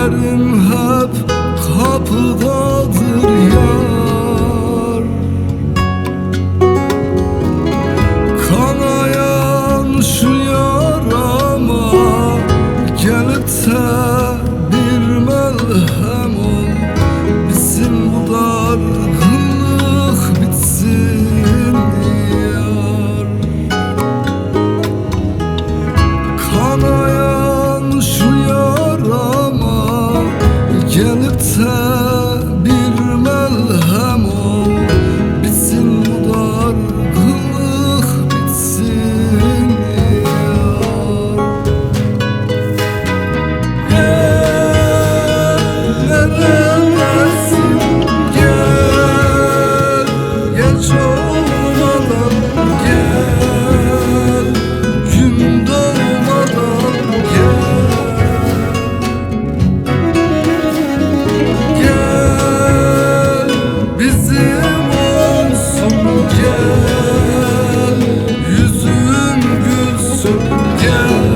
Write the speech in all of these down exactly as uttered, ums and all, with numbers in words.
Hep kapıdadır yar. Kanayan şu yarama gelip de bir melhem ol. Bizim bu dargınlık bitsin yar. Kanayan şu yarama gelip de bir melhem ol. Bitsin bu dargınlık, bitsin yar. Gel, neredesin? Gel, geç olmadan gel, gün doğmadan gel. Gel, bizim olsun gel, yüzün gülsün gel,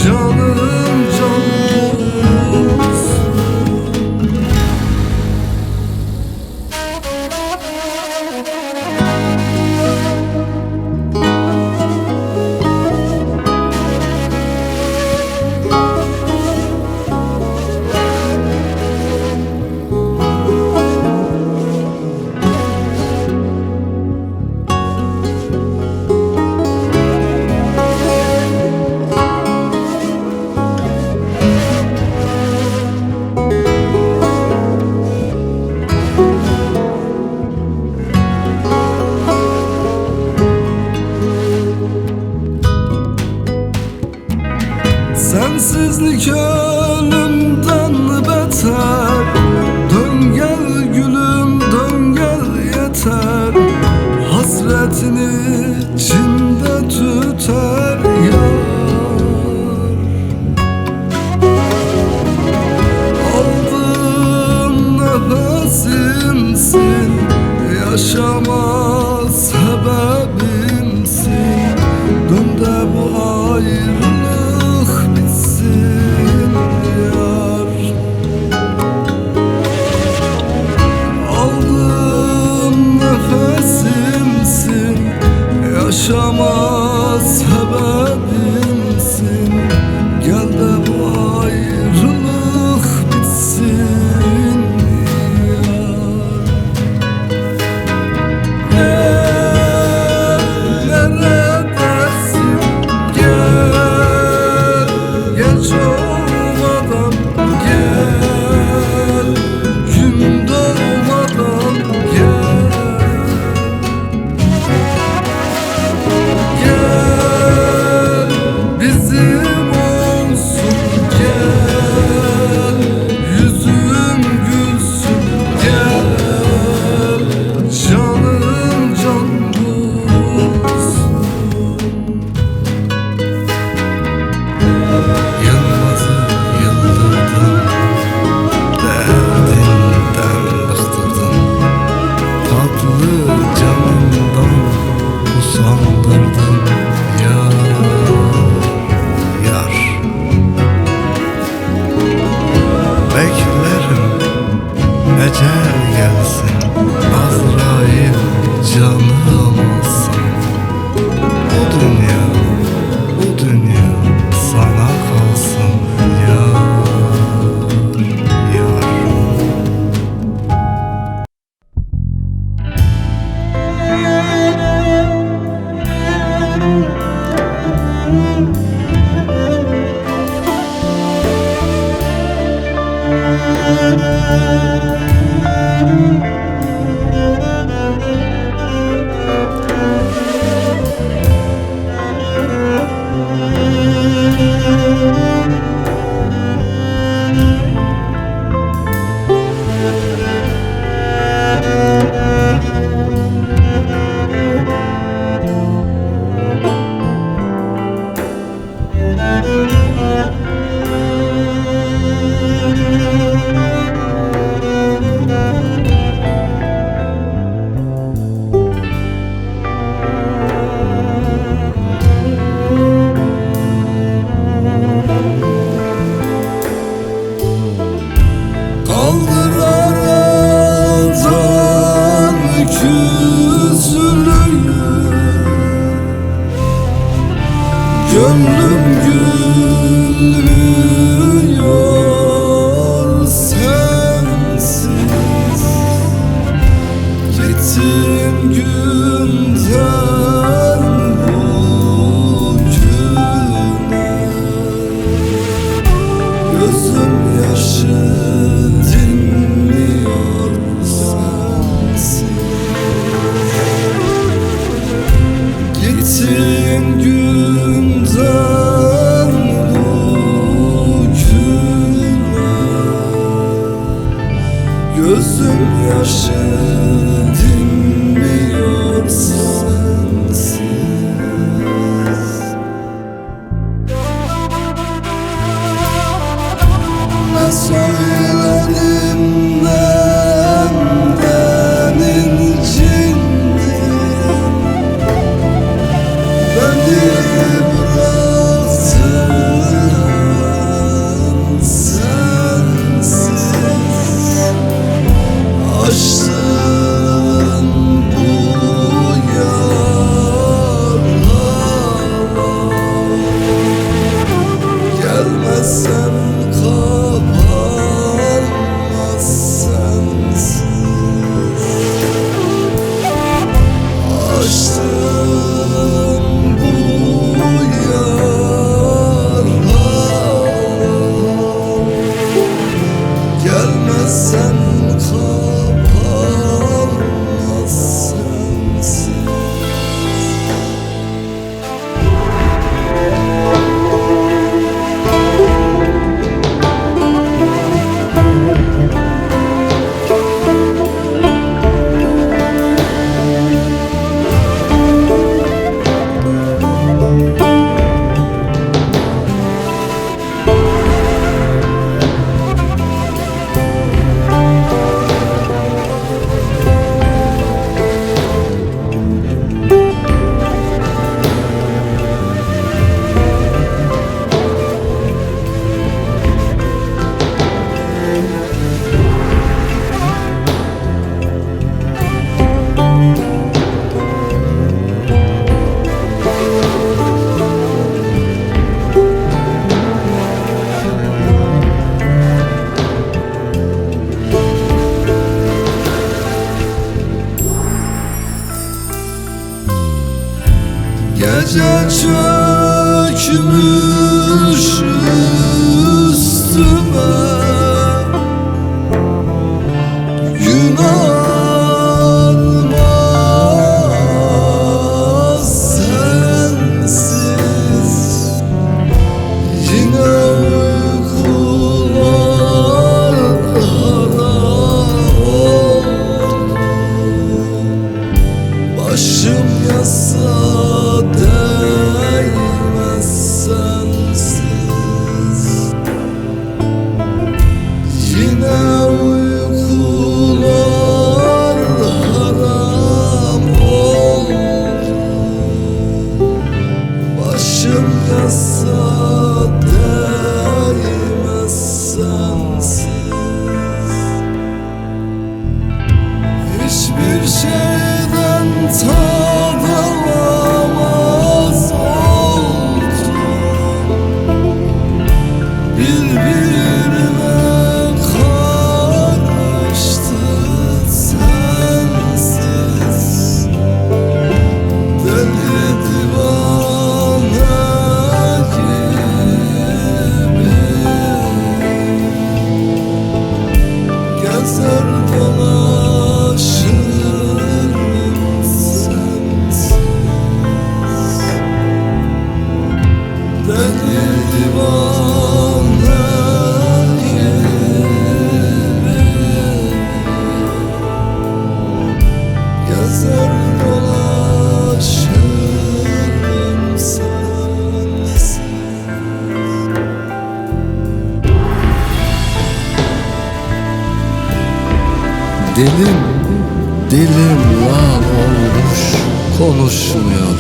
canım canım olsun. Sensizlik ölümden beter. Dön gel gülüm, dön gel yeter. Hasretini içimde tüter yar. Aldığım nefesimsin, yaşama sebebimsin. Dön de bu ayrılık bitsin yar. Aldığım nefesimsin, yaşama sebebimsin. Gel de bu ayrılık bitsin yar. Gülmüyor sensiz. Gittin günden bugüne. Gözüm yaşı dinmiyor sensiz. Gittin günden bugüne. Gözüm yaşı dinmiyor sensiz. Ne söyledim, benden incindin. Beni bıraktın sensiz. Açtın bu yara. Gelmezsem kapanmaz sensiz. Açtın bu yara. Gelmezsem kapanmaz sensiz. Gece çökmüş üstüme, gün almaz sensiz. Yine uykular haram oldu. Başım yasa değmez sensiz. Yine uykular haram oldu. Başım yasa değmez sensiz. Hiçbir şeyden tad alamaz oldum. Birbirine karıştı sensiz. Deli divane gibi. Gezer dolaşırım sensiz. Deli divane gibi. Gezer dolaşırım sensiz. Dilim, dilim lal olmuş, konuşmuyor,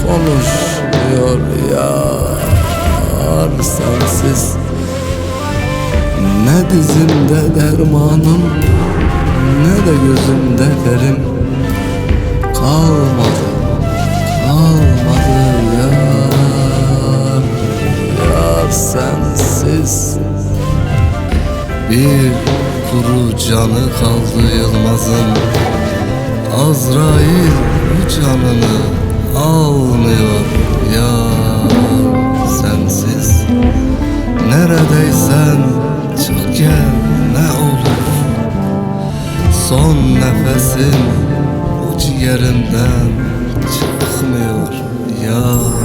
konuşmuyor yar sensiz. Ne dizimde dermanım, ne de gözümde ferim kalmadı, kalmadı yar. Sensiz. Bir kuru canı kaldı Yılmaz'ın. Azrail bu canını almıyor ya sensiz. Neredeysen çık gel ne olur. Son nefesim bu ciğerimden çıkmıyor ya